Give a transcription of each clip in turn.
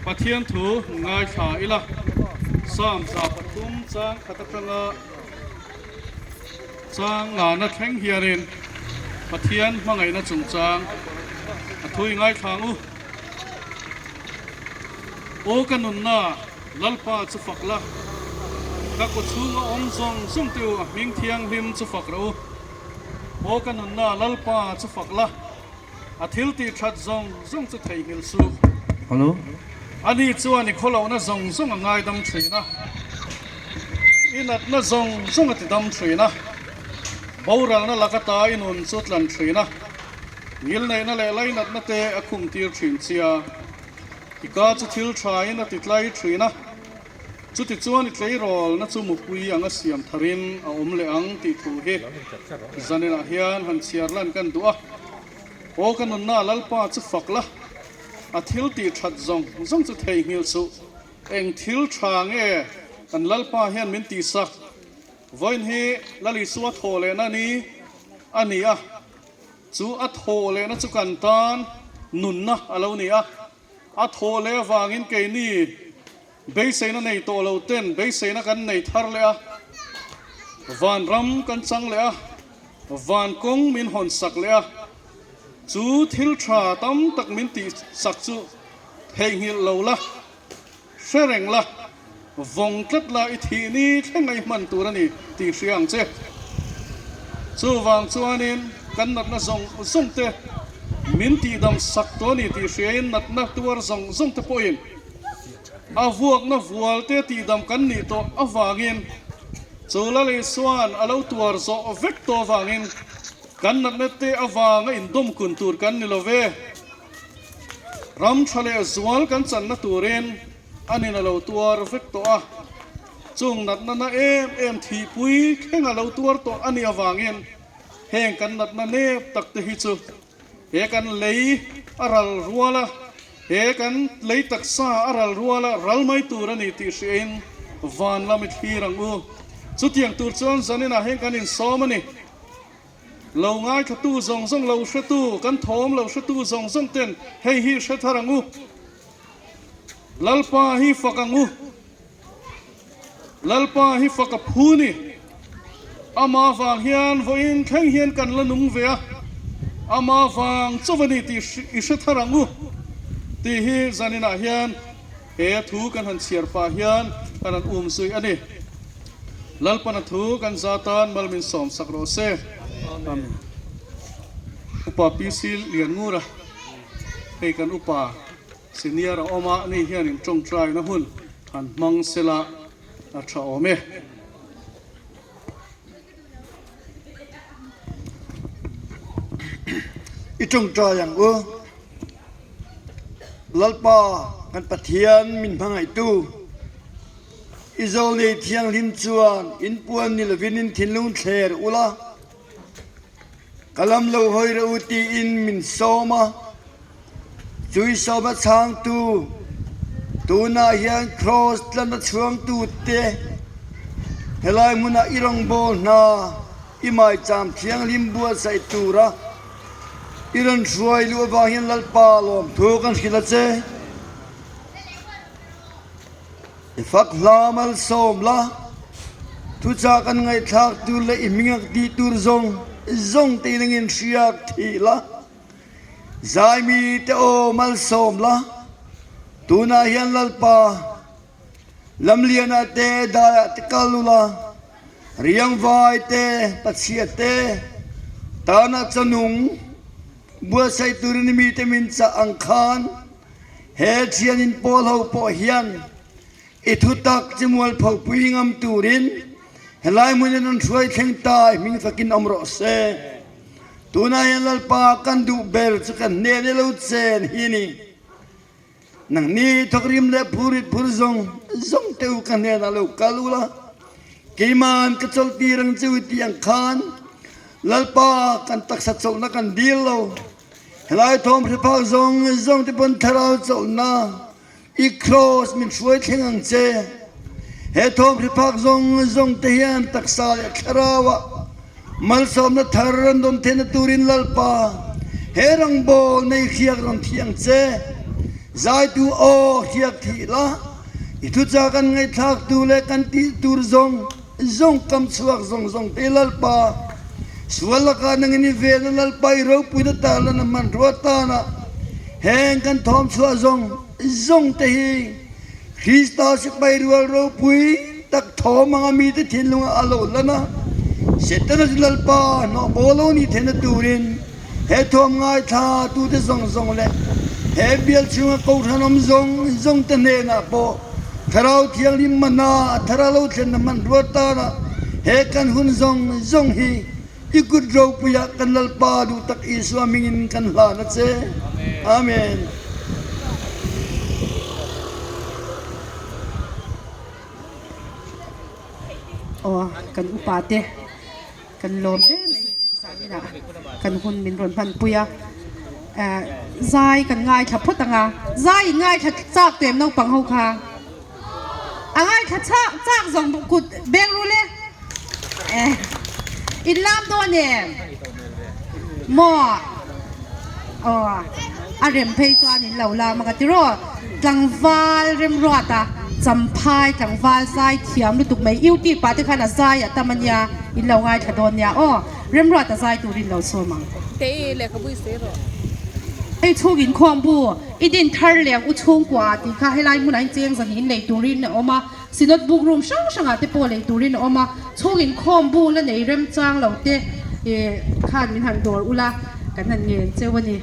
Pathian thu ngaithla ila, Psalm 3 chang khat atanga chang ngana thleng hianin Pathian hmangaihna chungchang a thu i ngaithla ang u. Aw ka nunna, Lalpa chu fak la, ka kaw chhunga awm zawng zawng te u a hming thianghlim chu fak rawh u. Aw ka nunna, Lalpa chu fak la, A thil tih that zawng zawng chu theihnghilh suh. Hello. Ani chuan i khawlohna zawng zawng a ngaidam thin a, i natna zawng zawng a tidam thin a, boralna lak ata i nun chu tlan thin a, ngilneihna leh lainatna te a khum tir thin chia, i ka chu thil thain a titlai thin a. Chutichuan i tleirawlna chu mupui anga siam tharin a awm leh ang tih thu hi zaninah hian han chhiar lan kan duh a. Aw ka nunna Lalpa chu fak la, a thil tih that zawng zawng chu theihnghilh suh. Eng thil tha nge kan Lalpa hian min tihsak? Vawiin hi Lal Isua thawh lehna ni a ni a, chu a thawh lehna chu kan tan nunna a lo ni a. A thawh leh avangin keini beiseina nei tawh lo ten beiseina kan nei thar leh a, vanram kan chang leh a, van kawng min hawn sak leh a, chu thil tha tam tak min tih sak chu theihnghilh lo la, hre reng la, vawng tlat la i thih ni thleng a i hman tur a ni tih hria ang che. Chuvang chuanin kan natna zawng zawng te min tihdam sak tawh a ni tih hriain natna tuar zawng zawng te pawhin a vuakna vual te tihdam kan nih tawh avangin chu Lal Isua'n a lo tuar zawh vek tawh avangin kan natna te avanga indawmkun tur kan ni lo ve. Ram tha leh zual kan channa turin a nin a lo tuar vek tawh a, chung natna na em em thihpui thleng a lo tuar tawh a nih avangin heng kan natna nep tak te hi chu he kan lei a ral rual a, he kan lei taksa a ral rual a ral mai tur a ni tih hriain van lam i thlir ang u. Chutiang tur chuan zaninah heng kan insawm a ni. Lo ngaithlatu zawng zawng lo hretu, kan thawm lo hretu zawng zawng ten hei hi hre thar ang u. Lalpa hi fak ang u. Lalpa hi fak a phu ni. Ama vang hian vawiin thleng hian kan la nung ve a, ama vang chauh a ni tih i hre thar ang u tih hi zaninah hian he thu kan han chhiar pah hian kan han um zui a ni. Lalpana thu kan za tan mal min sawm sak rawh se. Amen. Upa PC Lianngura, hei kan upa senior a awm a, ani hian in tawngtaina hun han hmang sela a tha awm e. I tawngtai ang u. Lalpa kan Pathian min hmangaihtu. I zawlnei thianghlim chuan in puan ni lovin in thinlung thler ula, ka lam lo hawi reh u tiin min sawm a. Chu i sawma chhangtu, tunah hian Kraws tlana chhuangtute helai hmuna i rawngbâwl hna i maicham thianghlim buatsaih tura i rawn hruai luh avang hian Lalpa lawmthu kan hrilh a che. I fak hla malsawm la, thuchah kan ngaihthlak tur leh i hmingak tih tur zawng zawng te in angin hriak thih la, zaimi te aw malsawm la, tunah hian Lalpa Lamlianah te daiah te kal u la, riangvai te pachhia te tana chanung buatsaih turin i mite min chah ang khan, He thian in pawl ho pawh hian i thutak chi mualpho pui ngam turin helai hmun in an hruai thleng ta i hming fakin awm rawh se. Tunah hian Lalpa kan duh ber chu kan hnen i lo chen hi ni. Nangni thawkrim leh phurit phur zawng zawng te u ka hnenah lo kal ula, keiman ka chawlhtir ang che u tih ang khan Lalpa kan taksa chawlhna kan dil lo. Helai thawm hrephak zawng zawng te pawn thlarau chawlhna i kraws min hruai thleng ang che. He thawm hrephak zawng zawng te hian taksa leh thlarauah malsawmna thar an rawn theihna turin Lalpa he rawngbâwl nei hriak rawn thi ang che. Zaitu aw hriak thih la, i thuchah kan ngaihthlaktu leh kan tih tur zawng zawng kam chhuak zawng zawng te Lalpa, sual lakah nangin i ven a Lalpa i ropuina tarlan a hmanrua tana heng kan thawm chhuah zawng zawng te hi Krista sipai rual ropui tak thawm anga mite thinlungah a lo lan a, Setana chu Lalpa hnawh bo lo nih theihna turin He thuam ngaithla tute zawng zawng leh he bial chhunga kohhran awm zawng zawng te hnenah pawh Thlarau Thianghlim mana a thar a lo thlenna hmanrua tana he kan hun zawng zawng hi i kut ropuiah kan Lalpa duh tak Isua hmingin kan hlan a che. Amen. Aw kan upa te. Kan lawm hle mai zaninah kan hun min rawn hmanpui a, zai kan ngaithla phawt ang a, zai in ngaithla chak tawh em naupang ho kha? A ngaithla chak chak zawng kut beng rul e, in lam dawn em? Maw? Aw a rem phei chuan in lo lam ang a tiraw? Tlangval Remruata Champhai tlangval zai thiam lutuk mai YouTube ah te khan a zai a tam ania in lo ngaithla dawn nia aw Remruata zai turin lo sawm ang. Hei chhung inkhawm bu i din thar leh ang u chhungkua tih kha helai hmunah hian cheng zan in lei turin a awm a Synod book room hrang hrangah te pawh lei turin a awm a chhung inkhawm bu la nei remchang lo te khan min han dawr ula kan han ngen cheu a ni.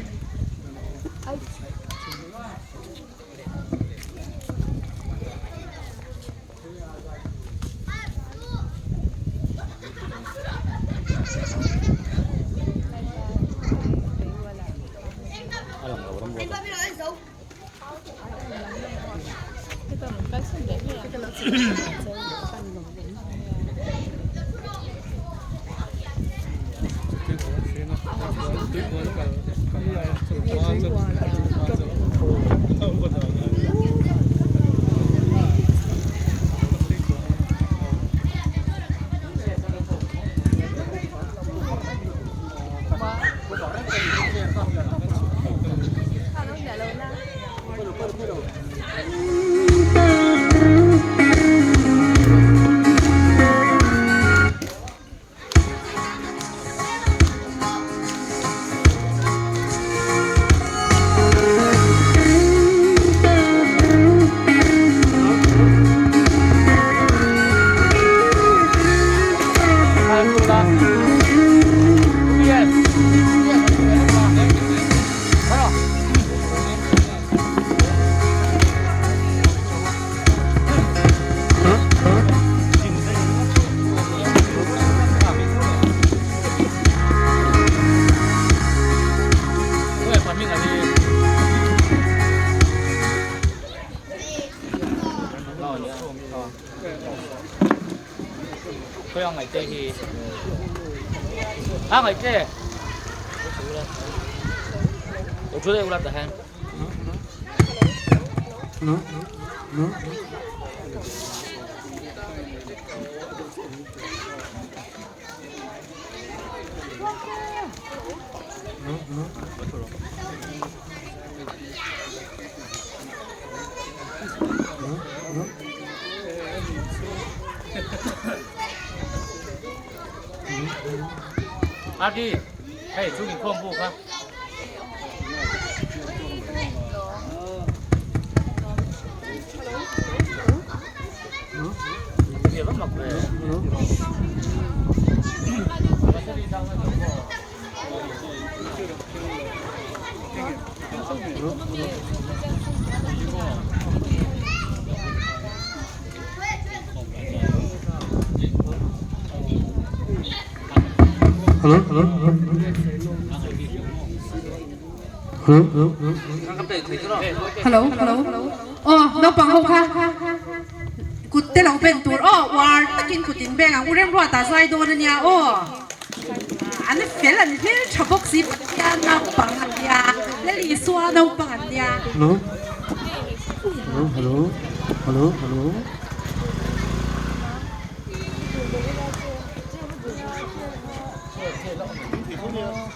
Hello hello aw naupang ho kha kut te lo ben tur aw uar takin kut in beng ang u Remruata zai dawn ania aw an fel an hmeltha bawk si Pathian naupang an nia Lal Isua naupang an nia. Hello hello hello hello hello.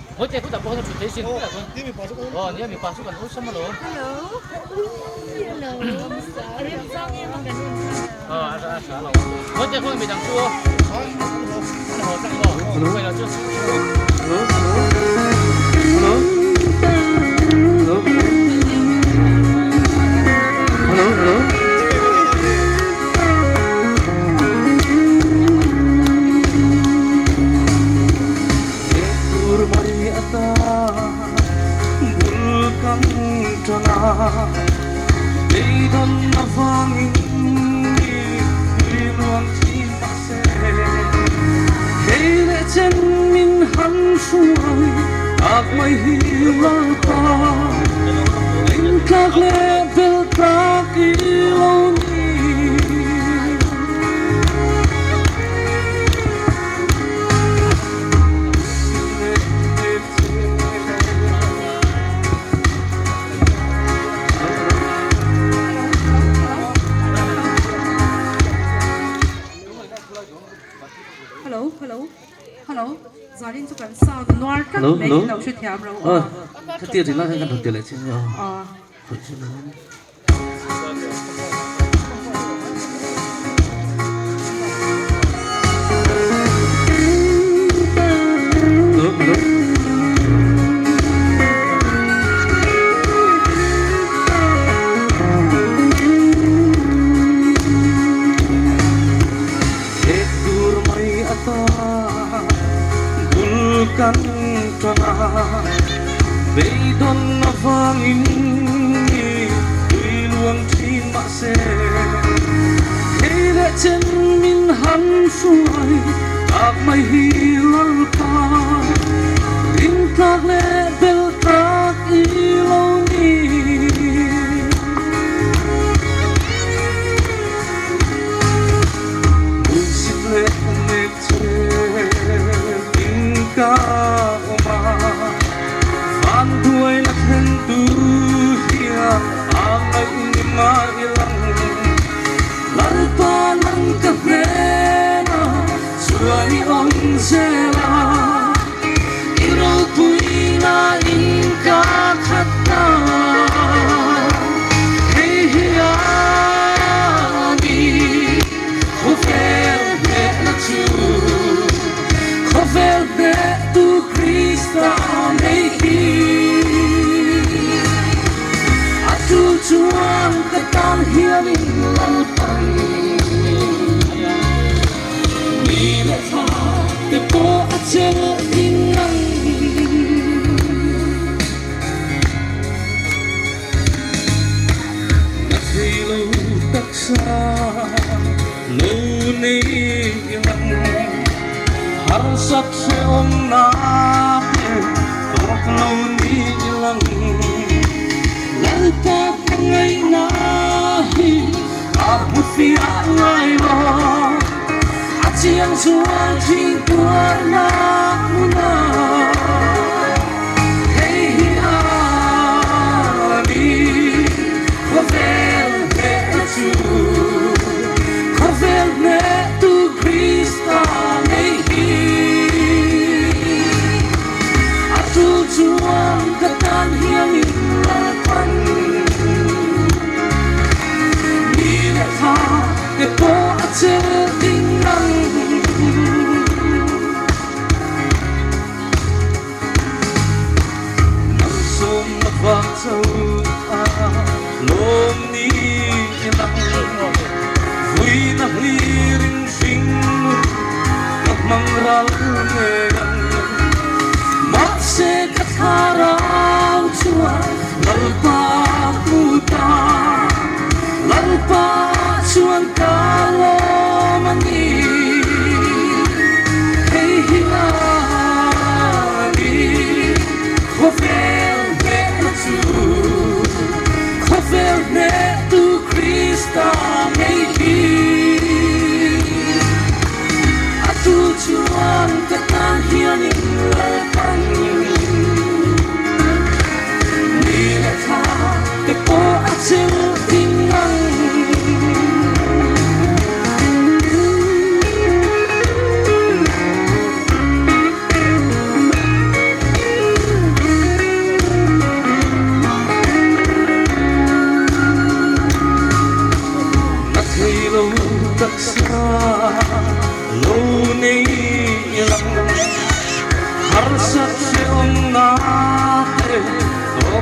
Hello hello hello zanin chu kan sound a nuar tlat mai in lo hrethiam ro aw.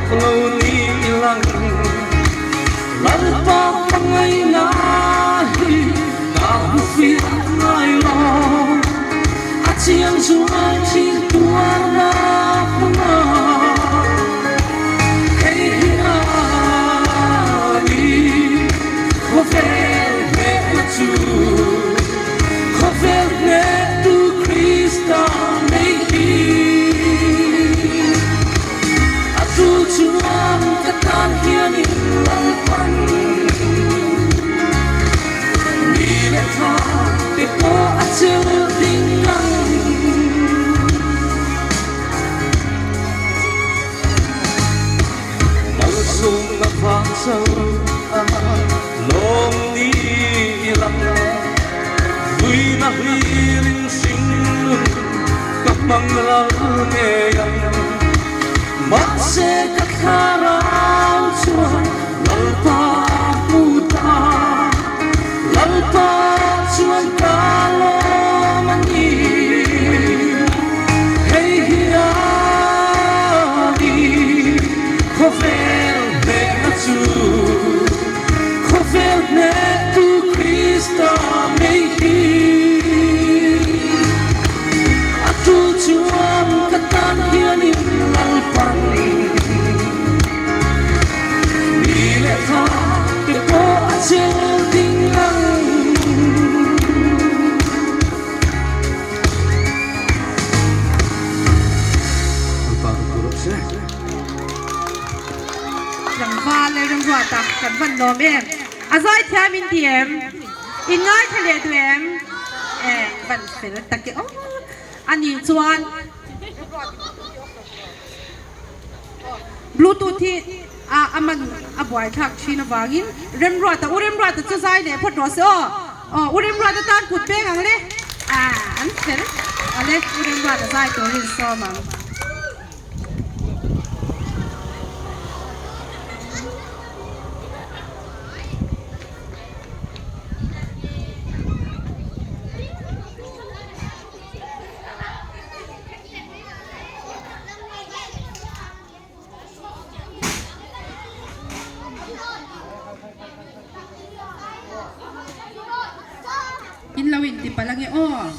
tlak lo ni lang Lalpa hmangaihna hi ka hmu fiah ngai lo A chiang zual thin tuarna hmuna Hei hi a ni khawvel hnehna chu Khawvel hnehtu Krista nei hi. A tu chuan ka tan hianin Lalpan mi leh tha te pawh a cheu ding ang. Malsawmna vang cho a lawm ni lang Vuina hlirin hringnun ka hmang ral ngei ang Mahse ka thlarau chuan Lalpa hmu ta Lalpa chuan ka lawm a ni Hei hi a ni khawvel hnehna chu Khawvel hnehtu Krista ngei hi. A tu chuan ka tan hianin Lalpan mi leh tha te pawh a chel ding ang. Tlangval leh remruata kan hman lawm em? A zai thiam in ti em? In ngaithla leh duh em? E, van fel tak e aw. A nih chuan Bluetooth hi a a man a buai thlak thin avangin Remruata, U Remruata chu zai leh phawt rawh se aw. Aw, U Remruata tan kut peng ang le. A, an fel ale, U Remruata zai turin sawm ang. In lo in ti palh ange aw.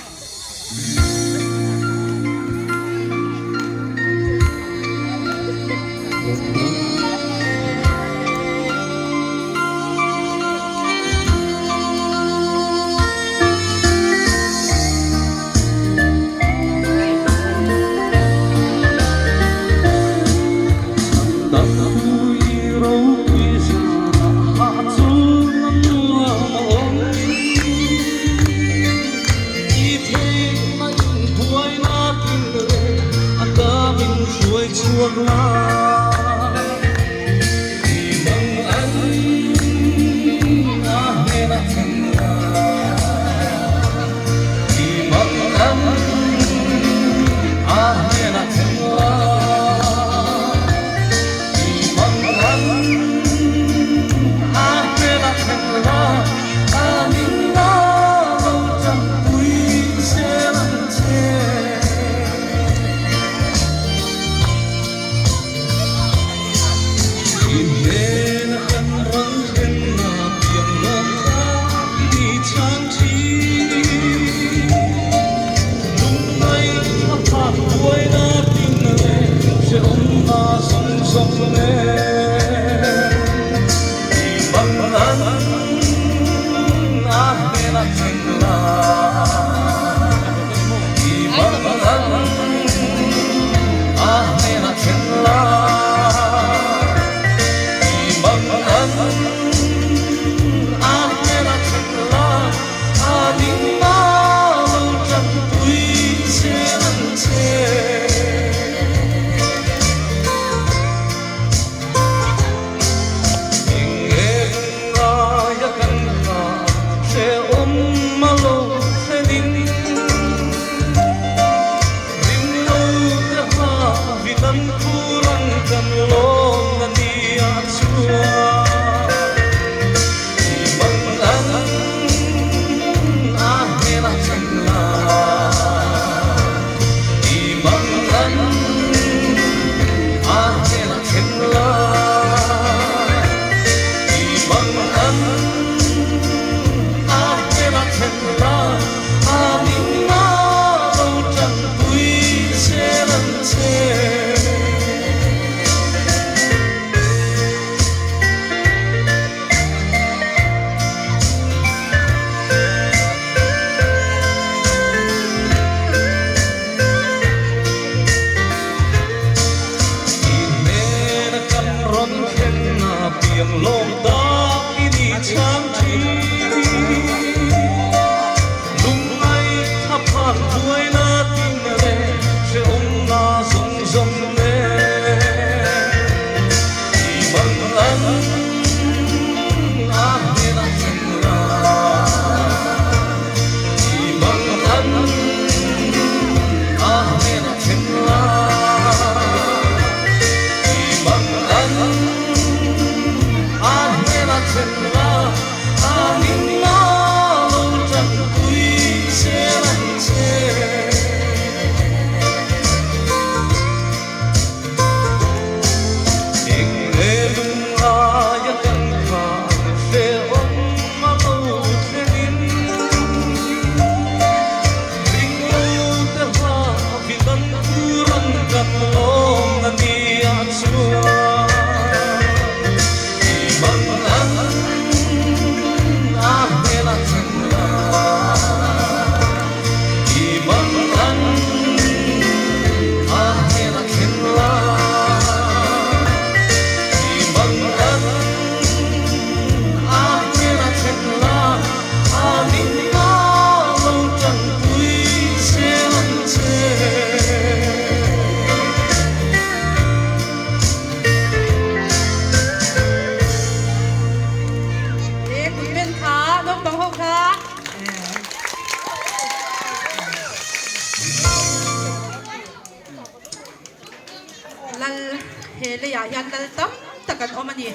hian lal tam tak an awm a ni.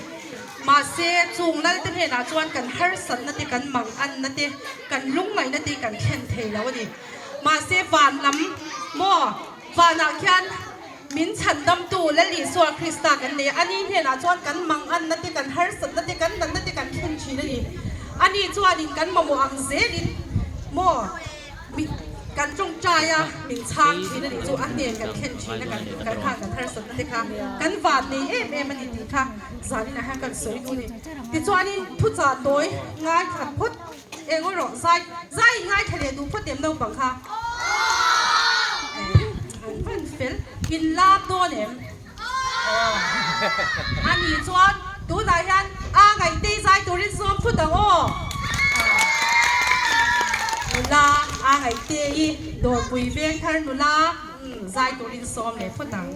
Mahse, chung lalte hnenah chuan kan harsatna te, kan manganna te, kan lungngaihna te kan thlen thei lo a ni. Mahse, van lam maw, vanah khian min chhandamtu Lal Isua Krista kan nei a, ani hnenah chuan kan manganna te, kan harsatna te, kan natna te kan thlen thin a ni. Ani chuanin kan mamawh ang zelin maw mi kan tawngtai a, min chhang thin a nih chu, a hnen kan thlen thin a, kan kan khan kan harsatna te kha kan van nei em em a ni tih kha zaninah hian kan sawi duh a ni. Tichuanin thuchah tawi ngaithla phawt. Eng aw rawh, zai zai in ngaithla leh duh phawt em naupang kha? An van fel, in lak dawn em? Aw, a nih chuan tunah hian a ngaihtei zai turin sawm phut ang aw. Nula a ngaihtei dawrpui veng thar nula zai turin sawm leh phawt ang.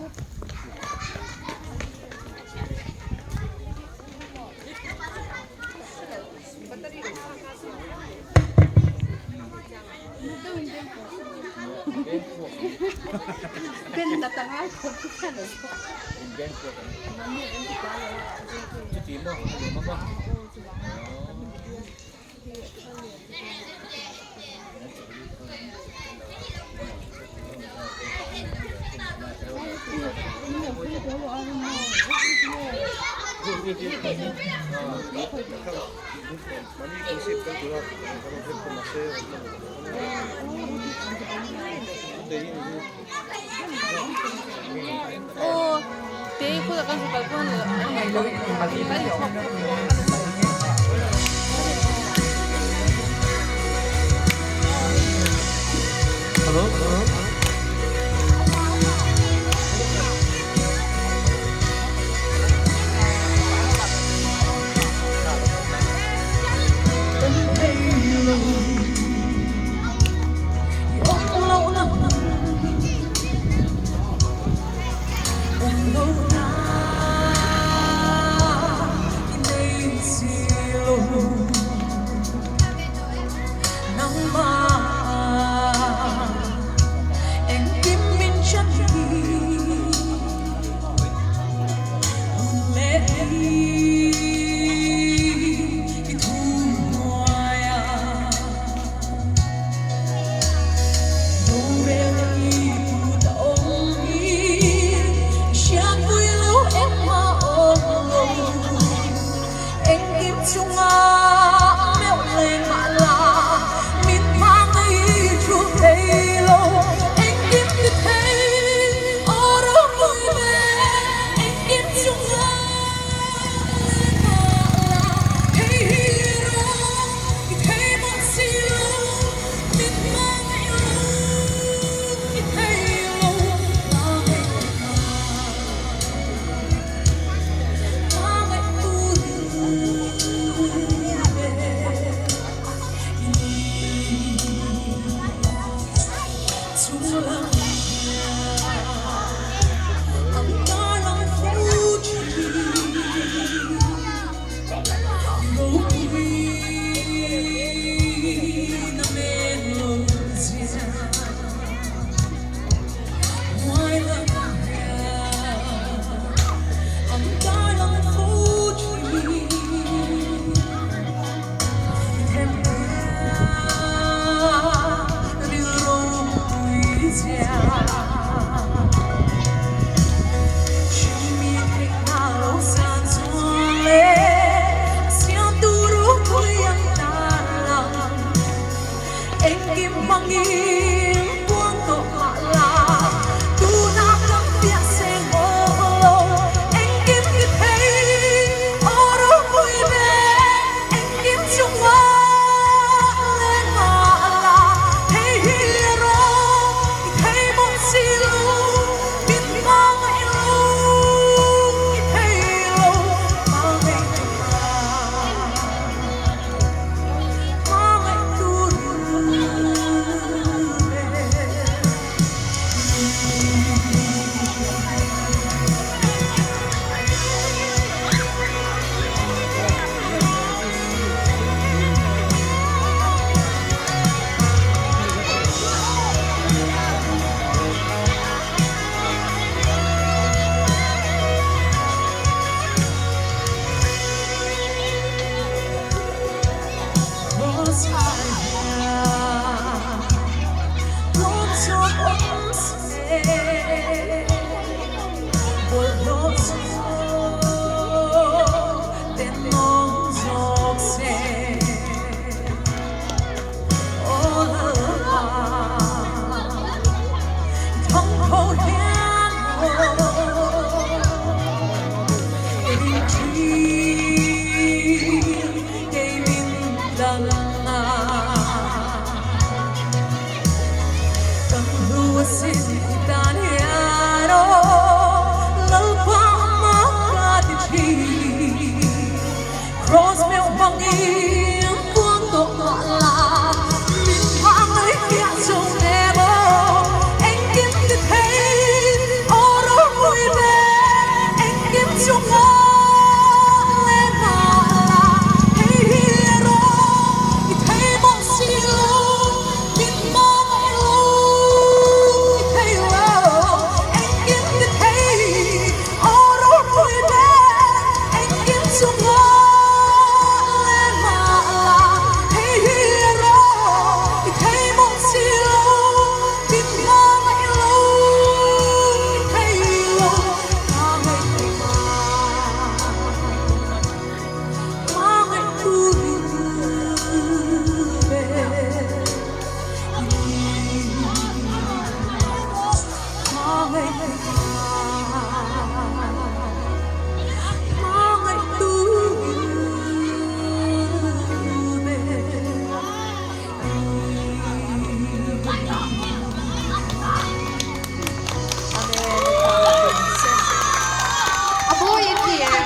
A mawi in ti em?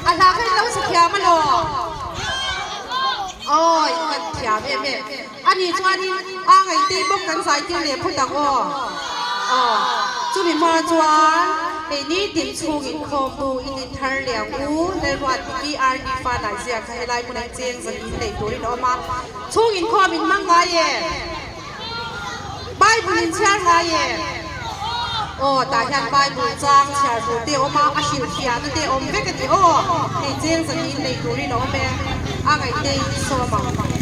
A hla kha in lo sa thiam alaw? Awi kan thiam em em. A nih chuanin a ngaihte bawk kan zai tir leh phawt ang aw. Aw, chumi hma chuan hei nitin chhungin khawmbu in inthar leh ang u, Lalruat Diki RD fa Naizia kha helai hmunah in cheng zan in neih turin a awm a, chhungin khawm in hmang ngai e. Bible in chhiar ngai e. Aw, tah hian Bible chang chhiar tur te a awm a, a hrilhfiahna te a awm vek a ni aw. Hei cheng zan in neih turin a awm e, a ngaihte in sawm ang.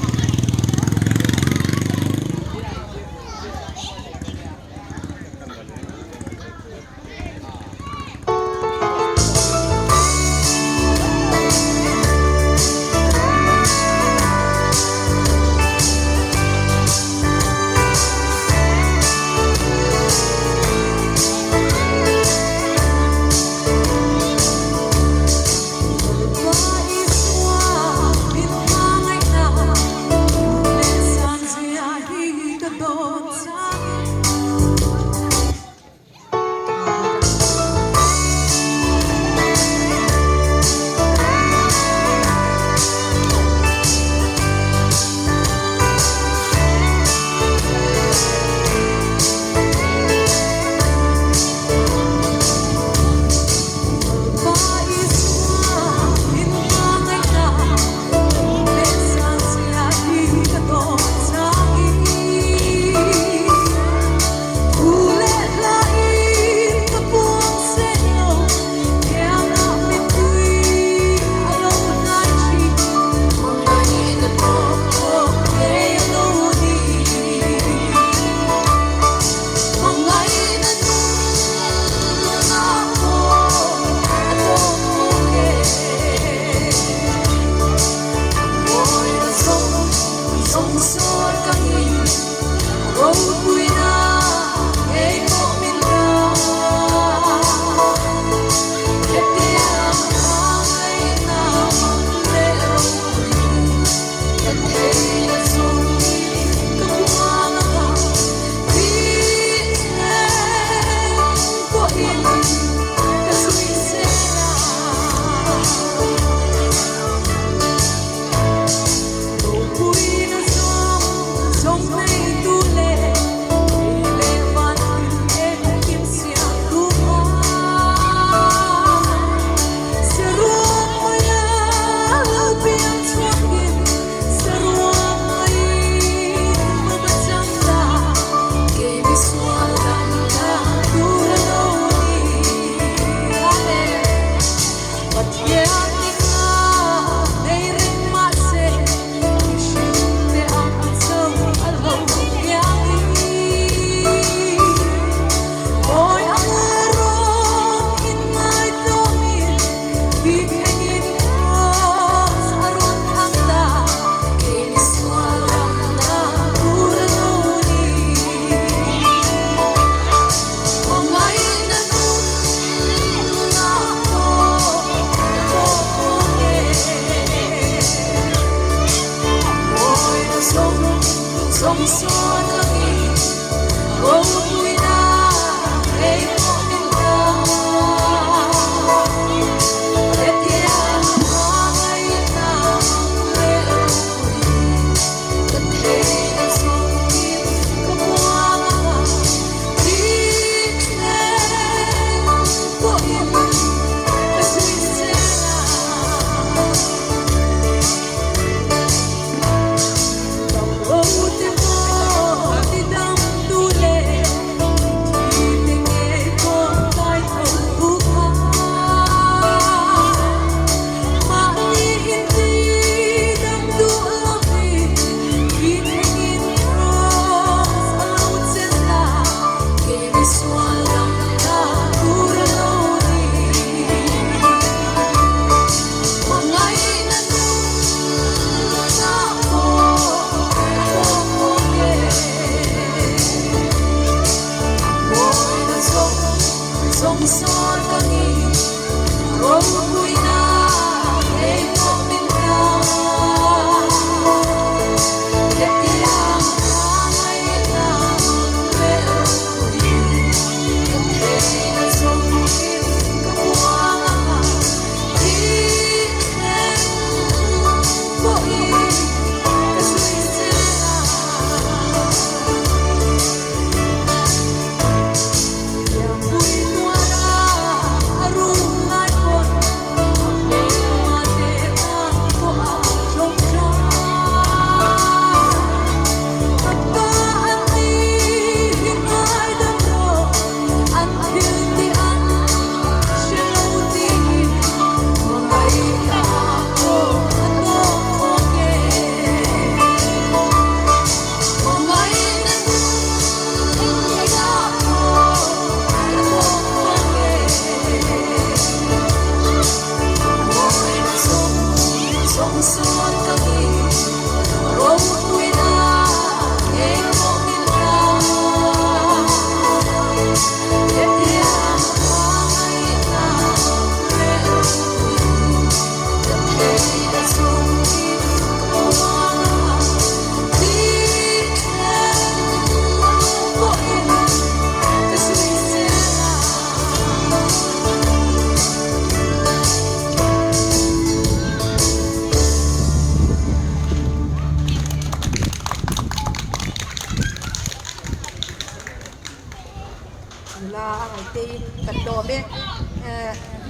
Nula a ngaihte in kan lawm e.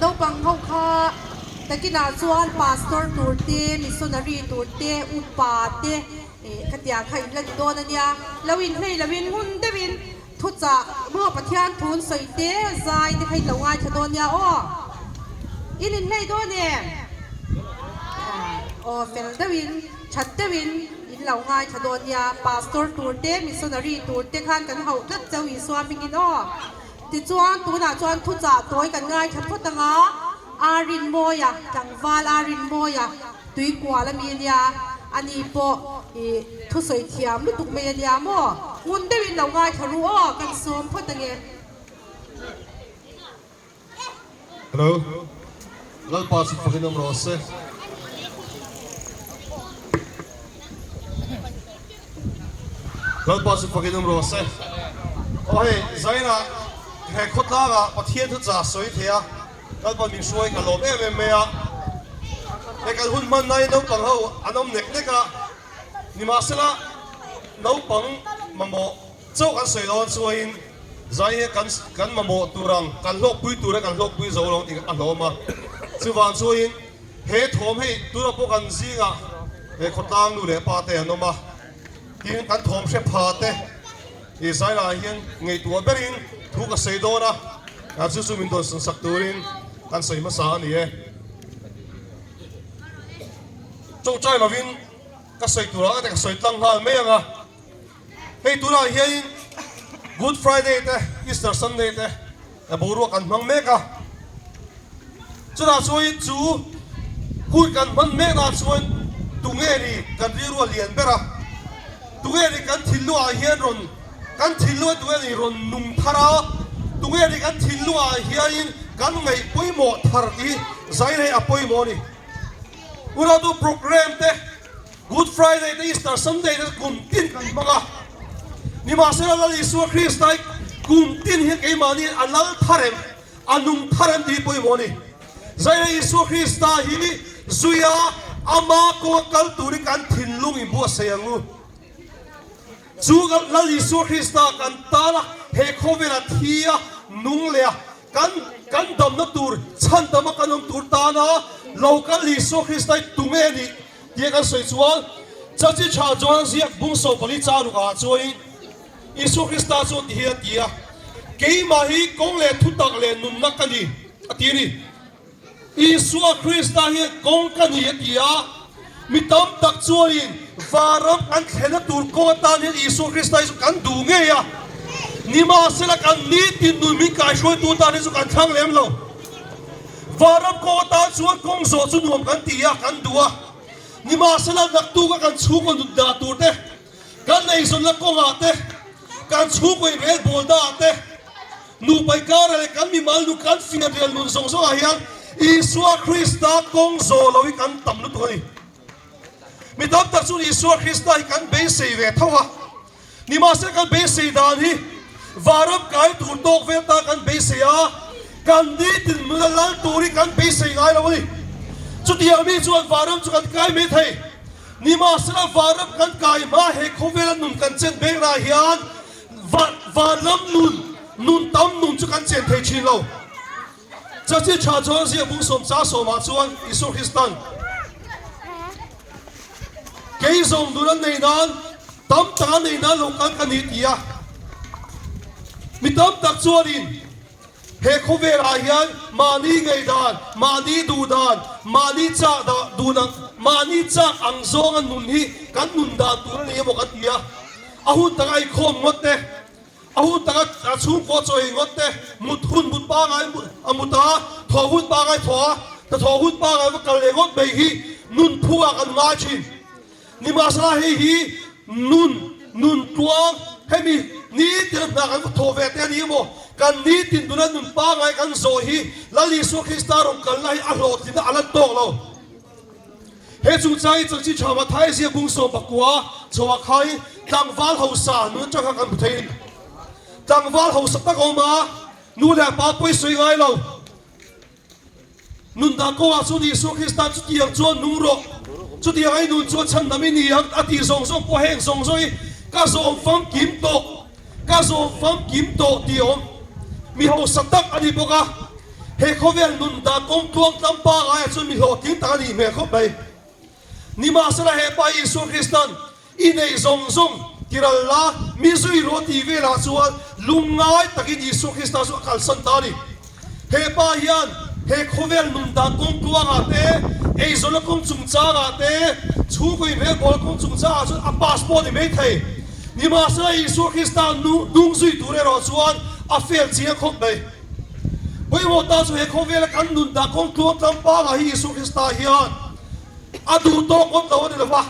Naupang ho kha takinah chuan pastor tur te, missionary tur te, upa te khatiang kha in la ni dawn a nia. Lo inhlei loin ngun deuhin Thuchah, Maw Pathian thun sawi te, zai te kha in lo ngaithla dawn nia aw. In inhlei dawn em? Aw fel deuhin, that deuhin in lo ngaithla dawn nia. Pastor tur te, missionary tur te khan kan hauh tlat cheu Isua hmingin aw. Tichuan tunah chuan thuchah tawi kan ngaithla phawt ang a, Arinmawia, tlangval Arinmawia tuikual a mi a nia, ani pawh i thusawi thiam lutuk mai a nia maw? Ngun deuhin lo ngaithla ru aw, kan sawm phawt ange. Hello, Lalpa chu fakin awm rawh se. Lalpa chu fakin awm rawh se. Aw hei, Zaina he khawtlangah Pathian thu chah sawi thei a, Lalpa min hruai ka lawm em em mai a. He kan hun hman laiin naupang ho an awm nek nek a, nimahsela naupang mamawh chauh kan sawi dawn chuain zai hi kan kan mamawh tur ang, kan hlawkpui tur a kan hlawkpui zo lo tih a hlawm a. Chuvang chuain he thawm hei tunah pawh kan zingah he khawtlang nu leh pa te an awm a, tin kan thawm hre pha te i zai lah hian ngaihtuah berin thu ka sawi dawn a, chu chu min dawn sun sak turin kan sawi hmasa a ni e. Chawngchai lovin ka sawi turah ka sawi tlang nghal mai ang a. Hei tunah hianin Good Friday te, Easter Sunday te boruak kan hmang mek a. Chutah chuan chu hun kan hman mekah chuan tunge ni kan rilru a lian ber a, tunge ni kan thinlungah hian rawn kan thinlunga tunge ni rawn nung thar a, tunge ni kan thinlungah hianin kan ngaih pawimawh thar tih hi zai rei a pawimawh a ni. Unautu programme te. Good Friday te Easter Sunday te kum tin kan hmang a, nimahsela Lal Isua Krista hi kum tin hian keimahni a lal thar em, a nung thar em tih hi pawimawh a ni. Zaina Isua Krista hi zuia ama kawnga kal turin kan thinlung in buatsaih ang u. Chu Lal Isua Krista kan tana he khawvela thi a nung leh a Kan kan damna tur chhan dama kan awm tur tana lo kal Isua Krista hi tunge nih tia kan sawi chuan Chanchin Tha John ziak bung 14 cha rukah chuanin Isua Krista chu ti hi a ti a, Keimah hi kawng leh thutak leh nunna ka ni a ti a ni. Isua Krista hian kawng ka ni a ti a, mi tam tak chuanin vanram kan thlenna tur kawng atan hian Isua Krista hi chu kan duh ngei a, nimahsela kan nitin nun min kaihruaitu tan hi chu kan thlang lem lo. Vanram kawng atan chuan kawng zawh chu nuam kan ti a, kan duh a, nimahsela naktuka kan chhungkaw nut dah tur te, kan eizawnna kawngah te, kan chhungkaw inrelbawl daah te, Nupai kara leh kan mimal nu kan fian rial nun zawng zawngah hian Isua Krista kawng zawh lo hi kan tam lutuk a ni. Mi tam tak chuan Isua Krista hi kan beisei ve tho a, nimahsela kan beisei dan hi vanram kai tur tawk vel ta kan beisei a, kan nitin nuna lal tur hi kan beisei ngai lo a ni. Chutiang mi chuan vanram chu kan kai mai thei. Nimahsela vanram kan kai hma he khawvela nun kan chen mek lah hian vanram nun, nun tam nun chu kan chen thei thin lo. Chachi tha chuan ziak bung sawm cha sawmah chuan Isua Kristan kei zawng nun an nei nan tam tak a nei nan lo kal ka ni ti a. Mi tam tak chuanin he khawvelah hian mahni ngeidan, mahni duhdan, mahni chak dah dun ang, mahni chak ang zawnga nun hi kan nun dan tur a ni emaw kan ti a. A hun taka inkhawm ngawt te, A hun taka a chhungkaw chaw ei ngawt te, mut hun mut pangai a mut a, thawh hun pangai thawh a, hnathawh hun pangai va kal leh ngawt mai hi nun phungah kan ngai thin. Nimahsela hei hi nun nun tluang hemi nitin hna kan va thawh ve te a ni emaw, kan nitin tuna nun pangai kan zawh hi Lal Isua Krista rawn kalna hi a hlawhtlinna a lan tawk lo. He chungchang hi Chawlhchi Tha Mathai zia bung 19 chhoah khai tlangval hausa nun atang kha kan hmu thei a ni. Tlangval hausa tak a awm a, nu leh pa pawi sawi ngai lo. Nun dah kawngah chuan Isua Krista chutiang chuan nung rawh, chutiang ai nun chuan chhandam i ni ang a tih zawng zawng pawh heng zawng zawng hi ka zawm famkim tawh, ka zawm famkim tawh tih a awm. Mi hausa tak a ni bawk a. He khawvel nun dah kawng tluang tlam pangai ah chuan mi hlawhtling tak a nih hmel khawp mai. Nimahsela he pa Isua Kristan i neih zawng zawng tiral la mi zui rawh tih velah chuan lungngai takin Isua Krista chu a kalsan ta a ni. He pa hian he khawvel nun dah kawng tluangah te, eizawnna kawng chungchangah te, chhungkaw inrelbawl kawng chungchangah chuan a pass pawh a ni mai thei. Nimahsela Isua Krista hnung zui tur erawh chuan a fail chiang khawp mai. Pawimawh ta chu he khawvela kan nun dah kawng tluang tlang pangah hi Isua Krista hian a duh tawk ngawt lo a ni lo va.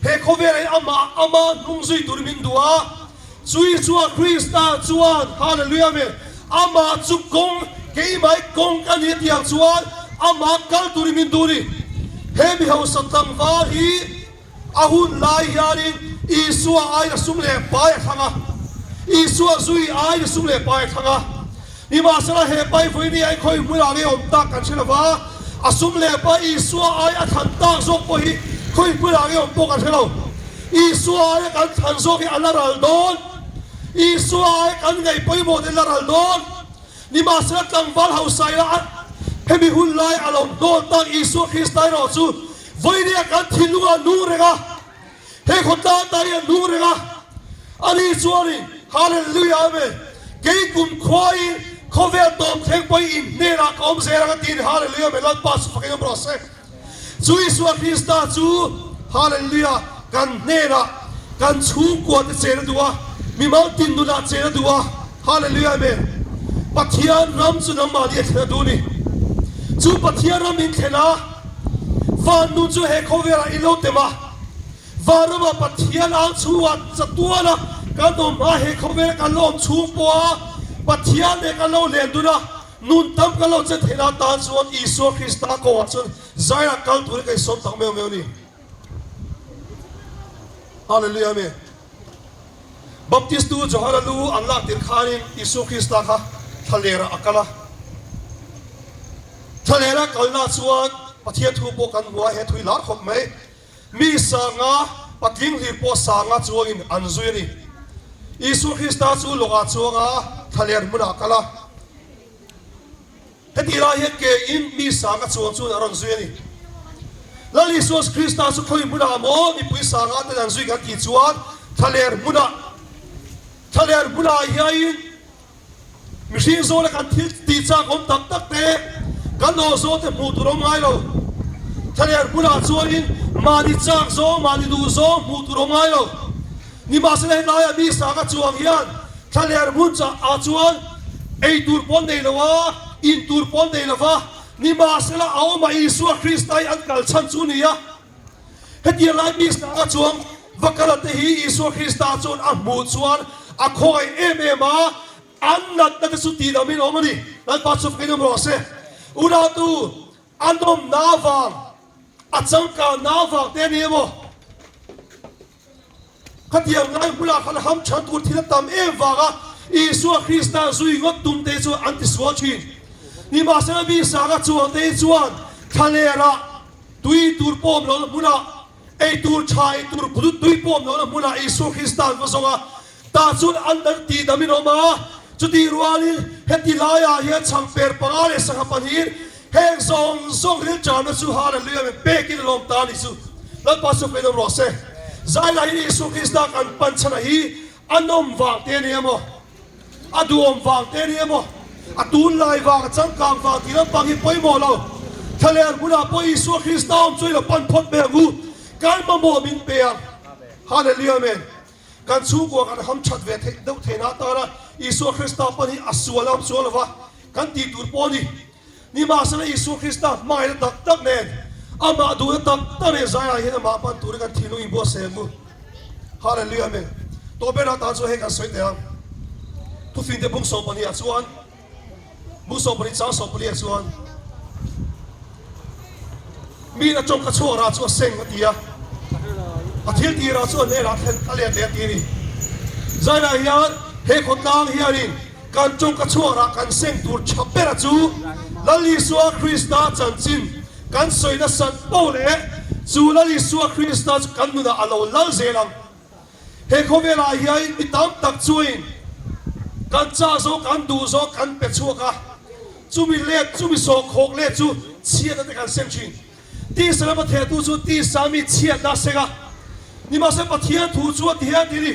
He khawvelah hian amah ama hnung zui tur min duh a, chui chuan Krista chuan Hallelujah Amen amah chu kawng keimah hi kawng ka ni tiang chuan amah kal turin min duh a ni. He mi hausa tlangval hi A hun lai hianin Isua aiin a sum leh pai a thlang a, Isua zui aiin a sum leh pai a thlang a. Nimahsela he pai vawiin hi a khawi hmunah nge awm tak kan hre lo va, a sum leh pai Isua ai a thlan tak zawk pawh hi khawi hmunah nge awm pawh kan hre lo. Isua aia kan thlan zawk hi a la ral dawn. Isua aia kan ngaih pawimawh te la ral dawn. Nimahsela tlangval hausa ila hemi hun lai a lo hnawl tak Isua Krista erawh chu Vawinia kan thinlung ah nung reng a, he khawtlang tan hian nung reng a, ani chuanin Hallelujah Amen, kei kum khuaiin khawvel tawp thleng pawhin in hnenah ka awm zel ang a ti a ni Hallelujah Amen, Lalpa chu fakin awm rawh se. Chu Isua Krista chu Hallelujah kan hnenah kan chhungkua te chen a duh a, mimal tin nunah chen a duh a, Hallelujah Amen, Pathian ram chu nangmahni a thlen a duh a ni. Chu Pathian ram in thlen a. Van nun chu he khawvelah i lo tem a, van ramah Pathian ang chhungah chatuana kan awm hma he khawvela kan lo awm chhung pawha Pathian leh kan lo len dun a, nun tam kan lo chen theihna atan chuan Isua Krista kawngah chuan zaiah kal turin ka insawm tak meuh meuh a ni. Hallelujah Amen. Baptistu Johana lu an lak tir khanin Isua Krista kha thlalerah a kal a. Thlalera kalna chuan Pathian thu pawh kan hmu a, he thui lar khawp mai. Mi sanga, patling hlir pawh sanga chuangin an zui a ni. Isua Krista chu lawngah chuang a, thlaler hmunah a kal a. Heti lai hian kein mi sanga chuang chuan a rawn zui a ni. Lal Isua Krista chu khawi hmunah maw mipui sanga ten an zui kan tih chuan thlaler hmunah, thlaler hmunah hiain mihring zawna kan thil tih chak awm tak tak te, kan aw zawng te hmuh tur awm ngai lo. Thlaler hmunah chuanin mahni chak zawng, mahni duh zawng hmuh tur awm ngai lo. Nimahsela helaiah mi sanga chuang hian thlaler hmun chah ah chuan ei tur pawn nei lo a, in tur pawn nei lo va, nimahsela a awmah Isua Krista hi an kal chhan chu ni a. Hetiang lai mi sanga chuang va kal a te hi Isua Krista chuan a hmuh chuan a khawngaih em em a, an natna te chu tihdam in awm a ni. Lalpa chu fakin awm rawh se. Unautu, a nawmna avang, a changkanna avang te a ni emaw? Khatiang lai bulah khan ham chhan tur thil a tam em vanga Isua Krista zui ngawt tum te chu an tisual thin. Nimahsela mi sanga chuang te hi chuan thlalera tui tur pawm lohna hmunah. Ei tur tha, ei tur pudut tui pawh awm lohna hmunah Isua Krista an va zawng a, tah chuan an an tihdamin a awm a. Chutih rualin heti laiah hian chhangper panga leh sangha pahnihin heng zawng zawng rilṭamna chu Hallelujah men pekin a lawm ta a ni chu. Lalpa chu fein awm rawh se. Zailah hian Isua Krista kan pan chhan a hi a nawm vang te a ni emaw? A duhawm vang te ni emaw, a tunlai vang, a changkang vang tih lampang hi pawimawh lo. Thlaler hmunah pawh Isua Krista awm chu i lo pan phawt mai ang u. Kan mamawh min pe ang. Hallelujah Amen. Kan chhungkua kan ham that ve theih deuh theihna atana Isua Krista pan hi a sual a awm chuang lova, kan tih tur pawh a ni. Nimahsela Isua Krista hmangaihna tak tak nen, amah duhna tak tak nen zaiah hian amah pan turin kan thinlung inbuatsaih ang u. Hallelujah Amen. Tawh berah tan chuan hei kan sawi teh ang. Thufingte bung 12 ah chuan, bung 12 chang 14 ah chuan, Miin a tawngka chhuak rah chu a seng a ti a, a thil tih rah chu a hnenah thlen a let leh a ti a ni. Zainah hian he khawtlang hianin Kan tawngka chhuakah kan seng tur tha bera chu Lal Isua Krista chanchin kan sawi nasat poh leh chu Lal Isua Krista chu kan nunah a lo lal zel ang. He khawvelah hian mi tam tak chuin kan chah zawk kan duh zawk kan pe chhuak a, chumi let chumi sawhkhawk let chu chhiatna te kan seng thin. Tisa lama thehtu chu tisa mi chhiatna a seng a, nimahse Pathian thu chu a ti hian ti ni,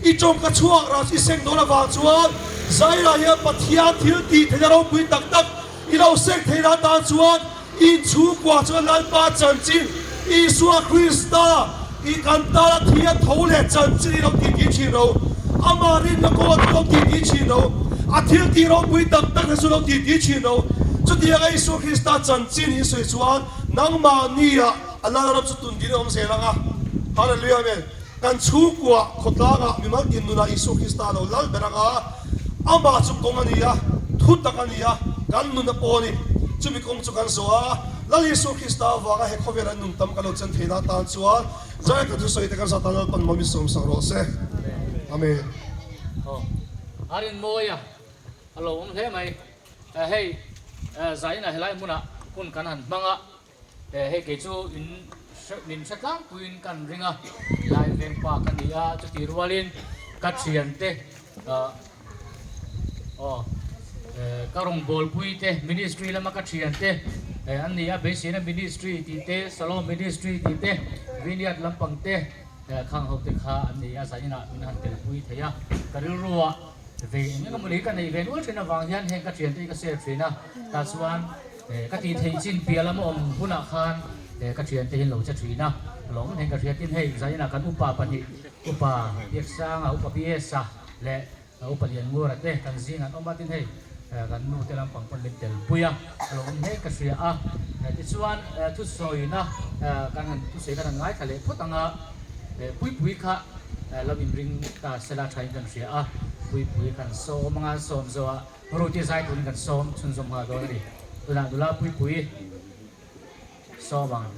I tawngka chhuak rah chu i seng dawn avang chuan Zairah hian Pathian thil tih theihna ropui tak tak i lo seng theihna atan chuan i inchhungkua chuan Lalpa chanchin Isua Krista i kan tana thi a tho leh chanchin i lo tih tih thin ro, Amah rinna kawngah chu lo tih tih thin ro, a thil tih ropui tak tak te chu lo tih tih thin ro. Chutianga Isua Krista chanchin hi sawi chuan nangmahnia a Lalram chu tun ding a awm zel ang a. Hallelujah Amen. Kan chhungkua khawtlangah mimal tin nunah Isua Krista a lo lal ber ang a, amah chu kawng a ni a, thu tak a ni a, kan nun a paw a ni. Chumi kawng chu kan zawh a, Lal Isua Krista avanga he khawvela nun tam kan lo chen theihna atan chuan Zai ka thusawi te kan zat a Lalpan mawmi sawmsak rawh se. Amen. Aw, a rinmawi a, a lo awm hle mai. Hei zaina helai hmunah hun kan han hmang a, hei kei chu in min hre tlangpuiin kan ring a, helai veng pa ka ni a, chuti rualin ka thiante aw ka rawngbawlpui te ministry lama ka thiante an ni a, beiseina ministry tih te, Salom ministry tih te, Vineyard lampang te khang ho te kha an ni a, zaninah min han telpui thei a, ka rilruah. Vei eng eng mawni ka neih ve nual thin avang hian heng ka thiante hi ka share thin a, tah chuan ka tih theih chin piah lama awm hunah khan ka thiante hi an lo che thin a, ka lawm heng ka hriat tin hei zainah kan upa pahnih upa Biaksanga, upa BS-a leh upa Lianngura te kan zing an awm a tin hei kan nu te lampang pawn min telpui a, ka lawm hle ka hria a, tichuan thusawina kan han thusawi kan han ngaithla leh phawt ang a. Puipui kha lo inring ta sela thain kan hria a, Puipui kan sawm anga sawm zawhah Ruti zai turin kan sawm chhunzawm nghal dawn a ni. Tunah nula Puipui sawm ang.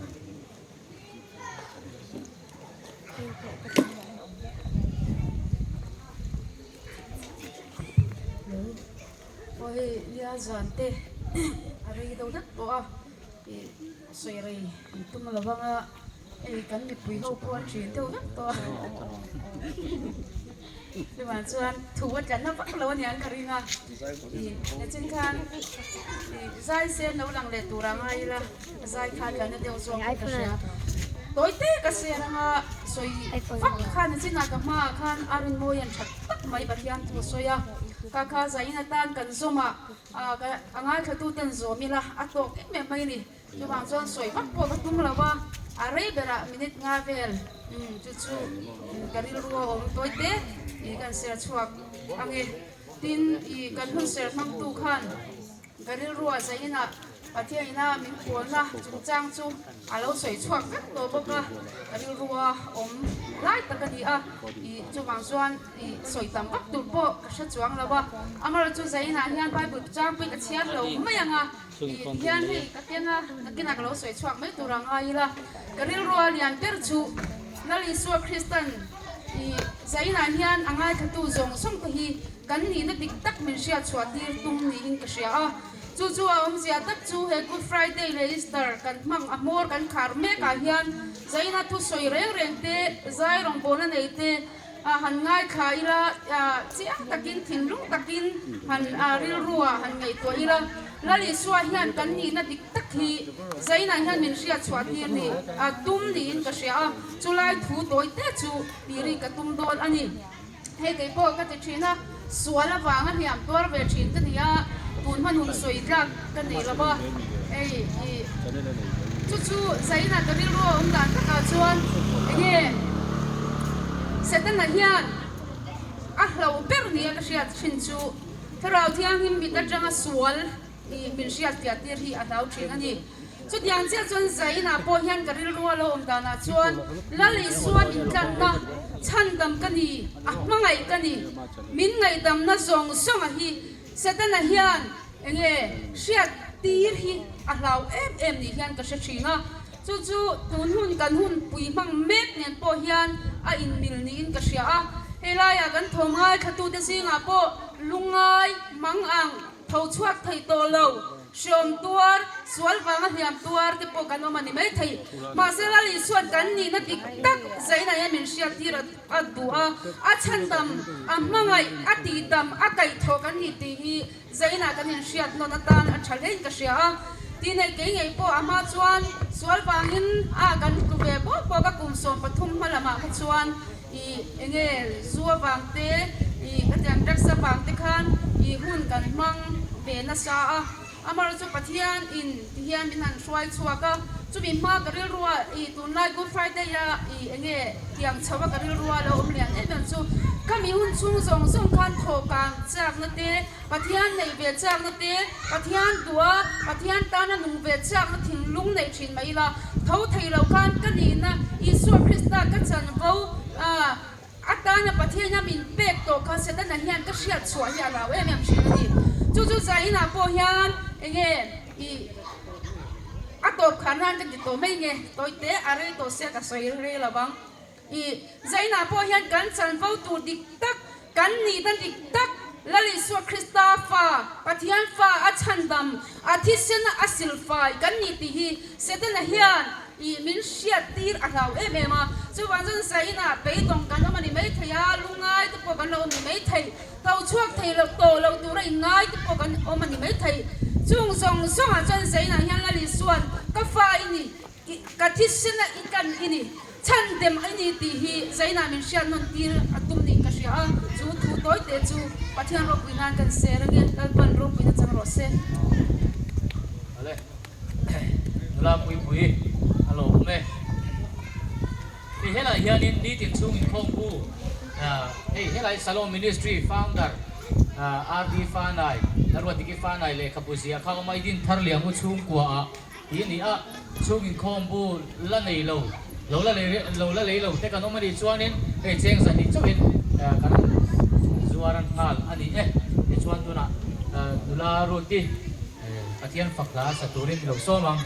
Aw hei nia zan te a rei deuh hlek tawh a, sawi rei tum lo vang a. Hei kan mipui ho pawh a ṭin deuh vek tawh a, chuvang chuan thu a tlanna vak lo aniang ka ring a, ih nichin khan ih zai sen lo lang leh tur a ngai ila zai kha a tlanna deuh zawk in ka hria, tawi te ka ser anga sawi vak kha nichinah ka hmaah khan a rinmawi an that tak mai Pathian thu a sawi a, kha kha zaiin atan kan zawm a, a ngaithla tu ten zawm ila a tawk em em mai a ni. Chuvang chuan sawi vak pawh ka tum lo a, a rei berah minute nga vel chu chu ka rilru a awm tawi te ih kan ser chhuak ang e. Tin, ih kan hun ser hmangtu khan ka rilrua zainah Pathian ina min pawlna chungchang chu a lo sawi chhuak vek tawh bawk a, ka rilrua awm lai tak a ni a, ih chuvang chuan ih sawi tam vak tur pawh ka hre chuang lo a. Amaherawhchu zainah hian Bible changpui ka chhiar lo mai ang a. Tih hian hei ka keng a, nakinah ka lo sawi chhuak mai tur a ngai ila, ka rilru a lian ber chu Lal Isua Kristan i zainah hian a ngaithatu zawng zawng te hi kan nihna dik tak min hriat chhuah tir tum niin ka hria a. Chu chu a awmzia tak chu he Good Friday leh Easter kan hmang a hmawr kan khar mek ah hian Zaina thusawi reng reng te, zai rawngbawlna nei te han ngaithla ila, chiang takin thinlung takin han rilru ah han ngaihtuah ila, Lal Isua hian kan nihna dik tak hi Zaina hian min hriat chhuah tir ni a tum niin ka hria a, chulai thu tawi te chu tiri ka tum dawn a ni. Hei kei pawh ka ti thin a, sual avanga hliam tuar ve thin ka ni a, tun hman hun sawi tlak ka nei lo va, hei i chu chu Zaina ka rilru a awm dan takah chuan enge Setana hian a hlo ber nia ka hriat thin chu Thlarau Thianghlim mit atanga sual i min hriat fiah tir hi a hlau thin a ni. Chutiang chiah chuan Zainah pawh hian ka rilru a lo awm danah chuan Lal Isua min tlanna chhandam ka ni, a hmangaih ka ni, min ngaihdamna zawng zawnga hi Setana hian enge hriat tir hi a hlau em em ni hian ka hre thin a. Chu chu tun hun kan hun pui hmang mek nen pawh hian a inmil niin ka hria a. Helaiah kan thawmngai thlatute zingah pawh lungngai mang ang tho chhuak thei tawh lo. Hriawm tuar, sual vanga hliam tuar te pawh kan awm a ni maithei. Mahse Lal Isuan kan nihna dik tak zaina hian min hriattir a duh a, a chhandam, a hmangaih, a tihdam, a kaihthawh kan ni tih hi zaina kan inhriat nawn atan a tha hlein ka hria a. Tih neih kei ngei pawh a hma chuan sual vangin a kan tlu ve bawk bawk a, kum 13 hma lamah kha chuan i enge zu avang te i khatiang drugs avang te khan i hun kan hmang ve nasa a, amaherawhchu chu Pathian in ti hian min han hruai chhuak a, chumi hma ka rilrua i tunlai Good Friday a i enge tiang chho a ka rilrua lo awm lian em em chu khami hun chhung zawng zawng khan thawhkang chakna te Pathian neih ve chakna te, Pathian duh a, Pathian tana nung ve chakna thinlung neih thin mai ila, tho thei lo khan ka nihna Isua Krista ka chanvo a, atana Pathiana min pek tawh kha Setana hian ka hriat chhuah hi a rau em em thin a ni. Chu chu zainah pawh hian enge i a tawp khan nan ka ti tawh mai nge, tawite a rei tawh sia ka sawi rei lo vang. I Zainah pawh hian kan chanvo tur dik tak, kan nihna dik tak, Lal Isua Krista fa, Pathian fa a chhandam, a thisena a silfai kan ni tih hi Setana hian i min hriattir a hlau em em a. Chuvang chuan Zainah beidawng kan awm a ni maithei a, lungngai te pawh kan lo awm ni maithei, tho chhuak thei lo tawh lo tura inngai te pawh kan awm a ni maithei. Chung zawng zawngah chuan Zainah hian Lal Isua'n ka fa i ni, Ka thisena i kan i ni, chhan dem i ni tih hi Zaina min hriat nawn tir a tum niin ka hria a, chu thu tawi te chu Pathian ropui nan kan ser ange, Lalpan ropuina chang rawh se. Awle, nula puipui a lo awm e. Hei helai hianin nitin chhung inkhawmpu, hei helai Salom Ministry founder RD Fanai, Laruatdiki Fanai lehkhabu ziah kha awm a, i din thar liang u chhungkua ah Ti a ni a, chhung inkhawm bu la nei lo, lo la lei lo la lei lo te kan awm a nih chuanin hei cheng zahnih chauhin kan zuar an nghal a ni e. Tichuan tunah nula Ruti Pathian fak hla sa turin lo sawm ang.